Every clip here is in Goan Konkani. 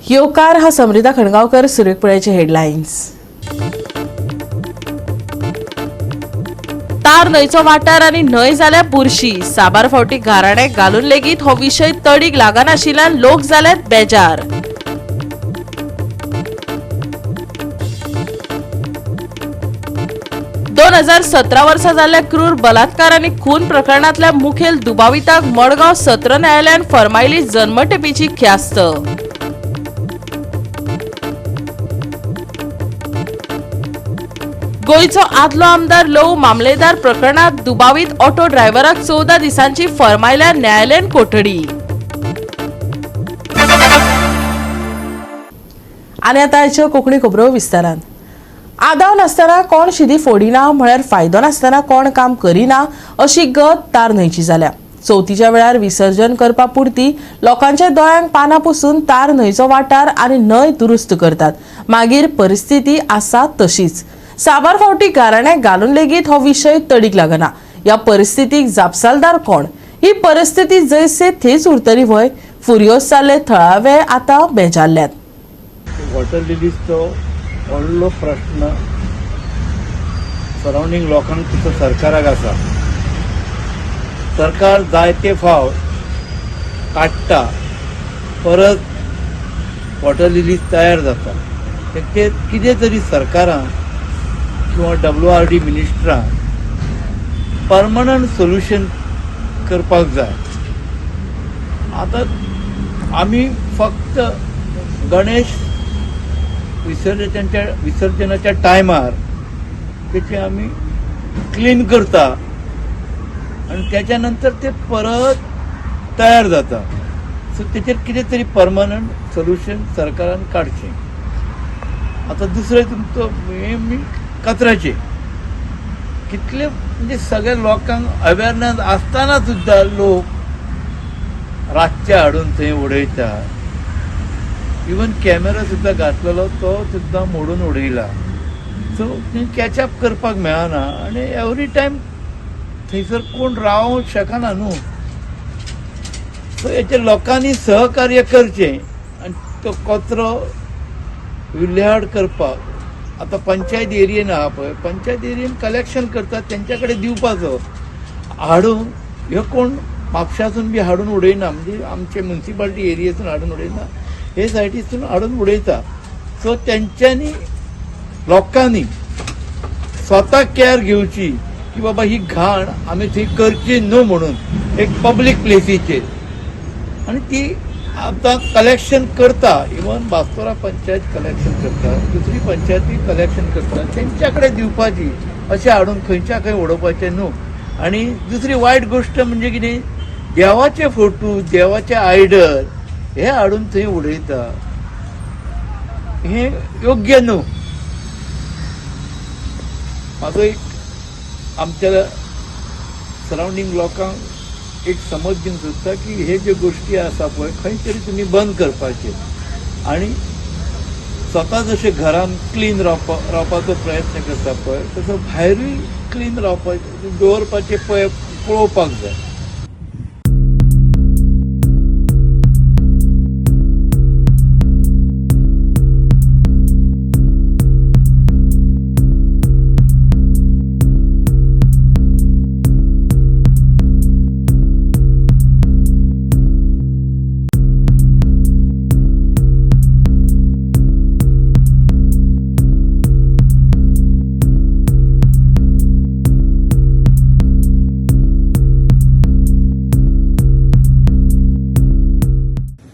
येवकार हा समृद्धा खणगावकर. सुरेख पुण्याचे हेडलायन्स. तार न्हंयचो वाठार आनी न्हंय जाल्या बुरशी. साबार फावटी गाराणे घालून लेगीत हो विशय तडीक लागनाशिल्ल्यान लोक जाल्यात बेजार. 2017 वर्सा जाल्ल्या क्रूर बलात्कार आनी खून प्रकरणांतल्या मुखेल दुबाविताक मडगांव सत्र न्यायालयान फर्मायली जन्मठेपीची ख्यास्त. गोंयचो आदलो आमदार लोव मामलेदार प्रकरणात दुबावीत ऑटो ड्रायव्हराक 14 दिसांची फर्मायल्या न्यायालयीन कोठडी. आनी आतां आयच्यो कोंकणी खबरो विस्तारान. आदाव नासतना कोण शिदी फोडिना म्हळ्यार फायदो नासतना कोण काम करिना अशी गत तार न्हंयची जाल्या. चवथीच्या वेळार विसर्जन करपा पुरती लोकांच्या दोळ्यांक पानां पुसून तार न्हंयचो वाठार आनी न्हंय दुरुस्त करतात. मागीर परिस्थिती आसा तशीच. साबार फावटी गाराण्याक घालून लेगीत हो विशय तडीक लागना. ह्या परिस्थितीक जापसालदार कोण? ही परिस्थिती जैसे थंयच उरतली व्हय? फुर्योज जाल्ले थळावे आतां बेजारल्यात. वॉटर लिलीजचो व्हडलो प्रश्न सरावंडींग लोकांक तसो सरकाराक आसा. सरकार जायते फावट काडटा, परत वॉटर लिलीज तयार जाता. तें कितें तरी सरकारान किंवा WRD मिनिस्टरान परमनंट सोल्युशन करपाक जाय. आतां आमी फक्त गणेश विसर्जनाच्या टायमार तेचे आमी क्लीन करता आनी त्याच्या नंतर ते परत तयार जाता. सो तेचेर कितें तरी परमनंट सोल्युशन सरकारान काडचें. आतां दुसरें तुमचो हें कचऱ्याचें कितले म्हणजे सगळ्या लोकांक अवेरनेस आसतना सुद्दां लोक रातचे हाडून थंय उडयता. इवन कॅमेरा सुद्दां घातलेलो तो सुद्दां मोडून उडयला. सो थंय कॅचअप करपाक मेळना आनी एवरी टायम थंयसर कोण रावंक शकना न्हू. सो हेचेर लोकांनी सहकार्य करचें आनी तो कचरो विल्हेवाट करपाक. आतां पंचायत एरियेन आहा पळय, पंचायत एरियेन कलेक्शन करतात, तेंच्या कडेन दिवपाचो हाडून. ह्यो कोण म्हापशासून बी हाडून उडयना, म्हणजे आमचे मुन्सिपाल्टी एरियेसून हाडून उडयना, हे सायटीसून हाडून उडयता. सो तेंच्यांनी लोकांनी स्वता केअर घेवची की बाबा ही घाण आमी थंय करची न्हू म्हणून एक पब्लीक प्लेसीचेर. आनी ती आतां कलेक्शन करता, इवन बास्तोरा पंचायत कलेक्शन करता, दुसरी पंचायती कलेक्शन करता, तेंच्या कडेन दिवपाची, अशें हाडून खंयच्या खंय उडोवपाचें न्हू. आनी दुसरी वायट गोश्ट म्हणजे कितें, देवाचे फोटो, देवाचे आयडल हे हाडून थंय उडयता, हें योग्य न्हू. म्हाजो एक आमच्या सरावंडींग लोकांक एक समज दिवंक सोदता की हे ज्यो गोश्टी आसा पळय खंय तरी तुमी बंद करपाचे आनी स्वता जशें घरान क्लीन रावपाचो प्रयत्न करता पळय तसो भायरूय क्लीन रावपाक दवरपाचें पळय पळोवपाक जाय.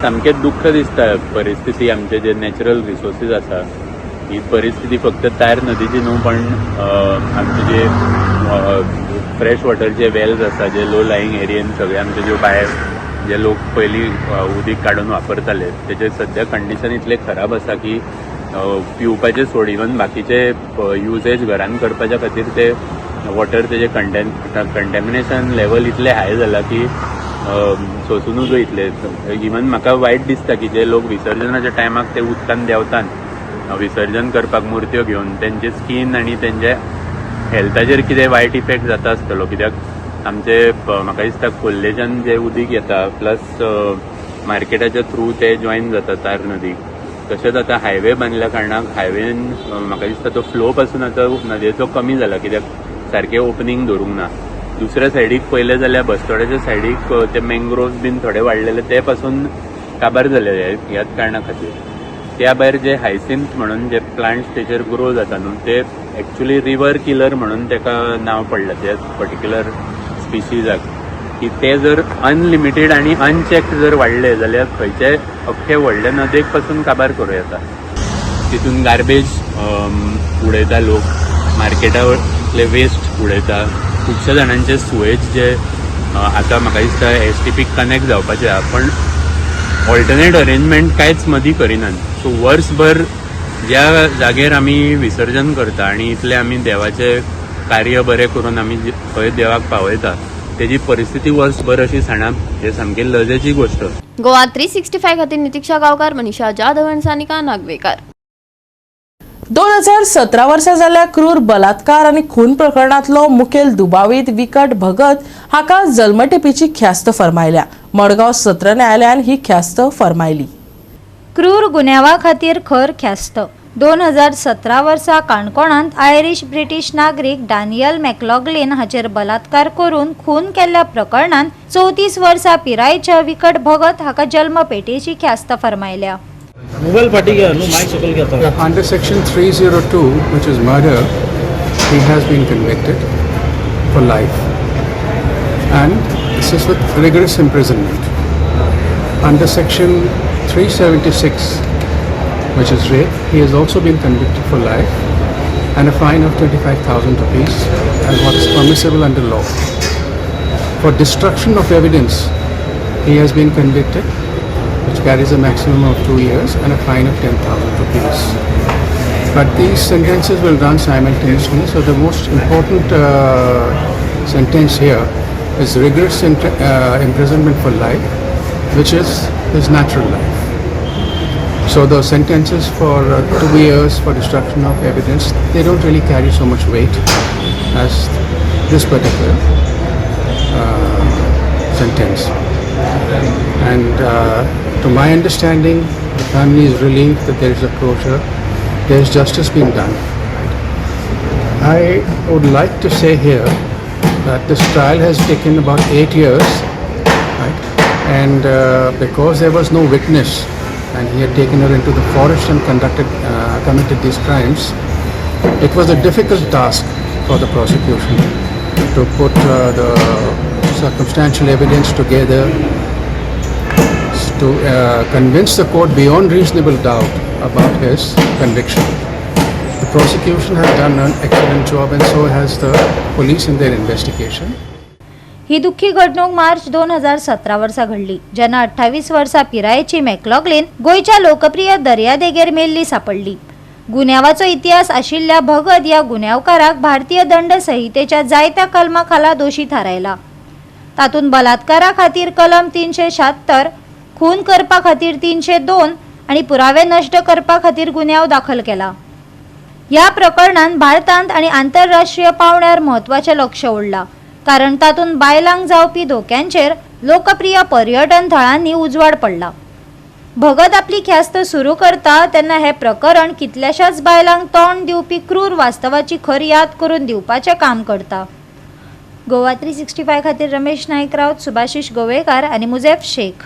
सामकें दुख्ख दिसता परिस्थिती. आमचे जे नॅचरल रिसोर्सीस आसा ही परिस्थिती फक्त तार नदीची न्हू, पण आमचे जे फ्रेश वॉटरचे वेल्स आसा जे लो लाईंग एरियेन सगळे आमचे ज्यो भायर जे लोक पयलीं उदीक काडून वापरताले तेजे सद्या कंडिशन इतलें खराब आसा की पिवपाचें सोड, इवन बाकीचे युजेज घरान करपाच्या खातीर ते वॉटर तेजे कंटेमिनेशन लेवल इतलें हाय जाला की सोंसूं नजो इतलें. इवन म्हाका वायट दिसता की जे लोक विसर्जनाच्या टायमाक ते उदकान देंवतात विसर्जन करपाक मुर्त्यो घेवन, तेंचे स्कीन आनी तेंच्या हेल्थाचेर कितें वायट इफेक्ट जाता आसतलो. कित्याक आमचे म्हाका दिसता खोर्लेच्यान जे उदीक येता प्लस मार्केटाच्या थ्रू ते जॉयन जाता तार नदीक. तशेंच आतां हायवे बांदल्या कारणान हायवेन म्हाका दिसता तो फ्लो पासून आतां नदयेचो कमी जाला, कित्याक सारकें ओपनींग दवरूंक ना. दुसऱ्या सायडीक पळयलें जाल्यार बस्तोड्याच्या सायडीक ते मँग्रोव्स बीन थोडे वाडलेले ते पासून काबार जाले ह्याच कारणा खातीर. त्या भायर जे हायसिंथ म्हणून जे प्लांट्स तेचेर ग्रो जाता न्हू, ते एक्चुली रिवर किलर म्हणून तेका नांव पडलां त्या पर्टिक्युलर स्पिशीजाक, की ते जर अनलिमिटेड आनी अनचॅक्ड जर वाडले जाल्यार खंयच्याय अख्खे व्हडले नदयेक पासून काबार करूं येता. तितून गार्बेज उडयता लोक, मार्केटांतले वेस्ट उडयता, खुबश्या जाणांचे सुवेज जे आतां म्हाका दिसता एसटीपीक कनेक्ट जावपाचें आहा, पण ऑल्टरनेट अरेंजमेंट कांयच मदीं करिनात. सो वर्सभर ज्या जागेर आमी विसर्जन करता आनी इतलें आमी देवाचें कार्य बरें करून आमी खंय देवाक पावयता, तेजी परिस्थिती वर्सभर अशी सांडप हें सामकी लजेची गोश्ट. गोवा 365 खातीर नितिक्षा गांवकार, मनीषा जाधव आनी सानिका नागवेकार. 2017 वर्सा जाल्ल्या क्रूर बलात्कार आनी खून प्रकरणांतलो मुखेल दुबावीत विकट भगत हाका जल्मठेपीची ख्यास्त फर्मायल्या. मडगांव सत्र न्यायालयान ही ख्यास्त फर्मायली. क्रूर गुन्यांवा खातीर खर ख्यास्त. 2017 वर्सा काणकोणांत आयरिश ब्रिटीश नागरीक डॅनियल मॅकलॉगलिन हाचेर बलात्कार करून खून केल्ल्या प्रकरणांत 34 वर्सां पिरायेच्या विकट भगत हाका जल्मपेटेची ख्यास्त फर्मायल्या. मोबाईल फाटी घ्या न्हू, मायक सकयल घेता. Under section 302, which is murder, he has been convicted for life. And this is with rigorous imprisonment. Under section 376, which is rape, he has also been convicted for life and a fine of 25,000 rupees as what is permissible under law. For destruction of evidence, he has been convicted, which carries a maximum of 2 years and a fine of 10,000 rupees. But these sentences will run simultaneously, so the most important sentence here is rigorous imprisonment for life, which is his natural life. So the sentences for 2 years for destruction of evidence, they don't really carry so much weight as this particular sentence. And to my understanding, the family is relieved that there is a closure, there is justice being done. I would like to say here that this trial has taken about 8 years, right? And because there was no witness, and he had taken her into the forest and committed these crimes, it was a difficult task for the prosecution to put the circumstantial evidence together to convince the court beyond reasonable doubt about his conviction. The prosecution has done an excellent job, and so has the police in their investigation. ही दुःखी घडणूक मार्च 2017 वर्सा घडली, जेन्ना 28 वर्सां पिरायेची मॅकलॉगलिन गोंयच्या लोकप्रिय दर्यादेगेर मेल्ली सांपडली. गुन्यांवाचो इतिहास आशिल्ल्या भगत ह्या गुन्यांवकाराक भारतीय दंड संहितेच्या जायत्या कलमा खाला दोशी थारायला. तातूंत बलात्कारा खातीर कलम 376, खून करपा खातीर 302 आनी पुरावे नश्ट करपा खातीर गुन्यांव दाखल केला. ह्या प्रकरणान भारतांत आनी आंतरराष्ट्रीय पांवड्यार म्हत्वाचें लक्ष ओडलां, कारण तातूंत बायलांक जावपी धोक्यांचेर लोकप्रिय पर्यटन थळांनी उजवाड पडला. भगत आपली ख्यास्त सुरू करता तेन्ना हें प्रकरण कितल्याशाच बायलांक तोंड दिवपी क्रूर वास्तवाची खर याद करून दिवपाचें काम करता. गोवा 365 खातीर रमेश नायक राऊत, सुभाषिश गोवेकार आनी मुजेफ शेख.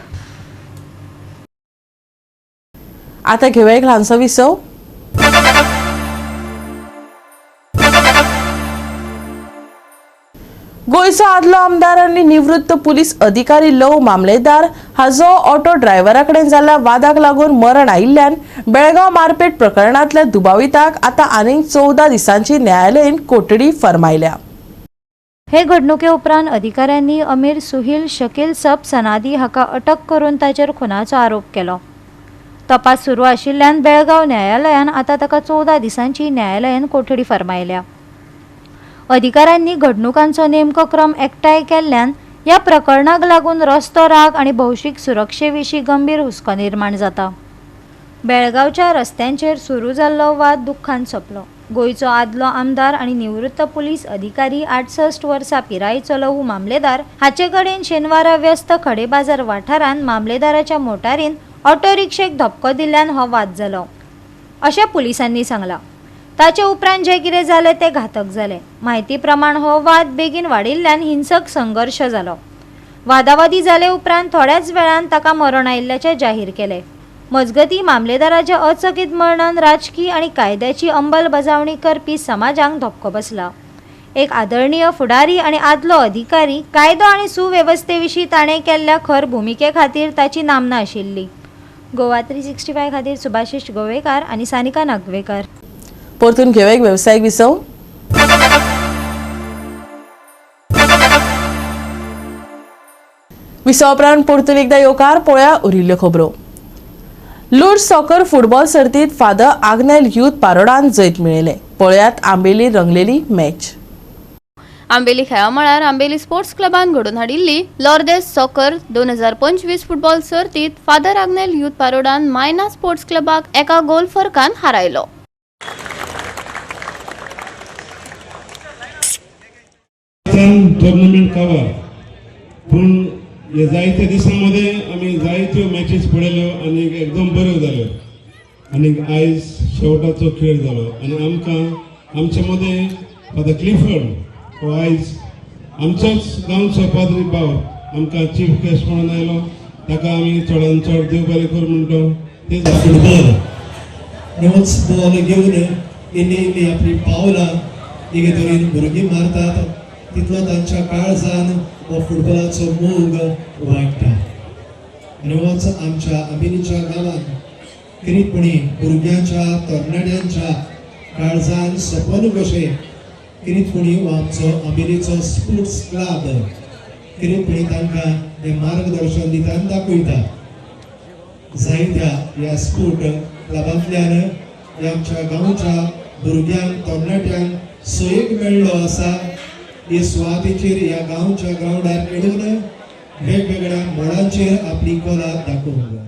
आता घेऊया एक ल्हानसो विसव. गोंयचो आदलो आमदार आनी निवृत्त पुलीस अधिकारी लव मामलेदार हाजो ऑटो ड्रायव्हरा कडेन जाल्ल्या वादाक लागून मरण आयिल्ल्यान बेळगांव मारपेट प्रकरणांतल्या दुबाविताक आतां आनीक 14 दिसांची न्यायालयीन कोठडी फर्मायल्या. हे घडणुके उपरांत अधिकाऱ्यांनी अमीर सुहील शकील सब सनादी हाका अटक करून ताचेर खुनाचो आरोप केलो. तपास सुरू आशिल्ल्यान बेळगांव न्यायालयान आतां ताका 14 दिसांची न्यायालयीन कोठडी फर्मायल्या. अधिकाऱ्यांनी घडणुकांचो नेमको क्रम एकठांय केल्ल्यान ह्या प्रकरणाक लागून रस्तो राग आनी भौशीक सुरक्षे विशीं गंभीर हुस्को निर्माण जाता. बेळगांवच्या रस्त्यांचेर सुरू जाल्लो वाद दुख्खान सोंपलो. गोंयचो आदलो आमदार आनी निवृत्त पुलीस अधिकारी 68 वर्सां पिरायेचो लहू मामलेदार हाचे कडेन शेनवारा व्यस्त खडेबाजार वाठारांत मामलेदाराच्या मोटारीन ऑटो रिक्षेक धपको दिल्ल्यान हो वाद जालो अशें पुलिसांनी सांगलां. ताचे उपरांत जें कितें जालें तें घातक जालें. म्हायती प्रमाण हो वाद बेगीन वाडिल्ल्यान हिंसक संघर्श जालो. वादावादी जाले उपरांत थोड्याच वेळान ताका मरण आयिल्ल्याचें जाहीर केलें. मजगतीं मामलेदाराच्या अचकीत मरणान राजकी आनी कायद्याची अंमलबजावणी करपी समाजाक धपको बसला. एक आदरणीय फुडारी आनी आदलो अधिकारी कायदो आनी सुवेवस्थे विशीं ताणें केल्ल्या खर भुमिके खातीर ताची नामना आशिल्ली. गोवा 365 खातीर सुभाषिश गोवेकार आनी सानिका नागवेकार. परतून घेवया एक वेवसायीक विसव. विसवा उपरांत परतून एकदा येवकार. पळया उरिल्ल्यो खबरो. लूर सॉकर फुटबॉल सर्तीत फादर आग्नेल यूथ पारोडान जैत मेळयलें. पळयात आंबेली रंगलेली मॅच. आंबेली खेळा मळार आंबेली स्पोर्ट्स क्लबान घडोवन हाडिल्ली लॉर्देस सॉकर 2025 फुटबॉल सर्तीत फादर आग्नेल यूथ पारोडान मायना स्पोर्ट्स क्लबाक एका गोल फरकान हारायलो. टुर्नामेंट काबार पूण हे जायत्या दिसां मदें आमी जायत्यो मॅचीस पळयल्यो आनी एकदम बऱ्यो जाल्यो आनी आयज शेवटाचो खेळ जालो आनी आमकां आमचे मदें फादर क्लिफर्ड हो आयज आमचोच गांवचो पाद्री भाव आमकां चीफ गेस्ट म्हणून आयलो. ताका आमी चडान चड देव बरें कर म्हणटा. ते फुटबॉल न्हूच बॉल घेवन इल्ली इल्ली आपली पावलां एके तरेन भुरगीं मारतात तितलो तांच्या काळजान हो फुटबॉलाचो मोग वाडटा. आनी होच आमच्या आंबेलीच्या गांवांत किरीटपणी भुरग्यांच्या तरणाट्यांच्या काळजान सपन कशें किरीटपणी हो आमचो आंबेलीचो स्पोर्ट्स क्लब किरीटपणी तांकां हें मार्गदर्शन दिता आनी दाखयता. जायत्या ह्या स्पोर्ट क्लबांतल्यान ह्या आमच्या गांवच्या भुरग्यांक तरणाट्यांक सोयीक मेळ्ळो आसा. हे सुवातेचेर ह्या गांवच्या ग्रावंडार खेळून वेगवेगळ्या मळांचेर आपली कला दाखोवंक जाय.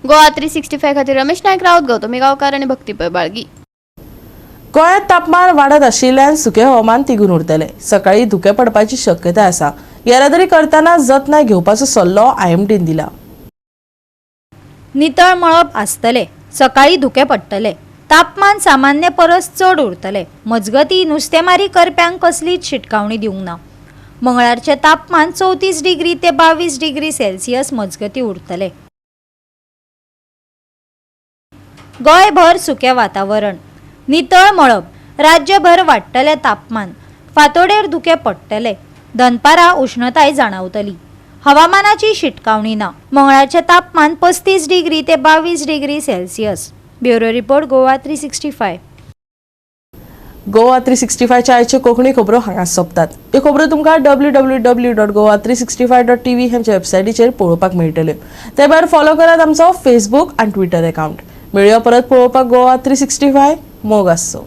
गोवा 365 खातीर रमेश नायक राऊत, गौतमी गांवकार आनी भक्ती पै बाळगी. गोंयांत तापमान वाडत आशिल्ल्यान सुकें हवामान तिगून उरतलें. सकाळी धुकें पडपाची शक्यताय आसा. येरादारी करतना जतनाय घेवपाचो सल्लो आयएमडीन दिला. नितळ मळब आसतलें. सकाळी धुकें पडटलें. तापमान सामान्य परस चड उरतलें. मजगतीं नुस्तेमारी करप्यांक कसलीच शिटकावणी दिवंक ना. मंगळारचें तापमान 34 डिग्री ते 22 डिग्री सेल्सियस मजगतीं उरतलें. गोंयभर सुकें वातावरण, नितळ मळब, राज्यभर वाडटलें तापमान, फांतोडेर धुकें पडटलें, दनपारां उश्णताय जाणवतली. हवामानाची शिटकावणी ना. मंगळारचें तापमान 35 डिग्री ते 22 degree Celsius. Bureau report, Goa 365. Goa 365च्या आयच्यो कोंकणी खबरो हांगा सोंपतात. ह्यो खबरो तुमकां www.goa365.tv ह्या वेबसायटीचेर पळोवपाक मेळटल्यो. ते भायर फॉलो करात आमचो फेसबूक आनी ट्विटर अकावंट. मेळया परत पळोवपाक गोवा 365. मोग आसचो.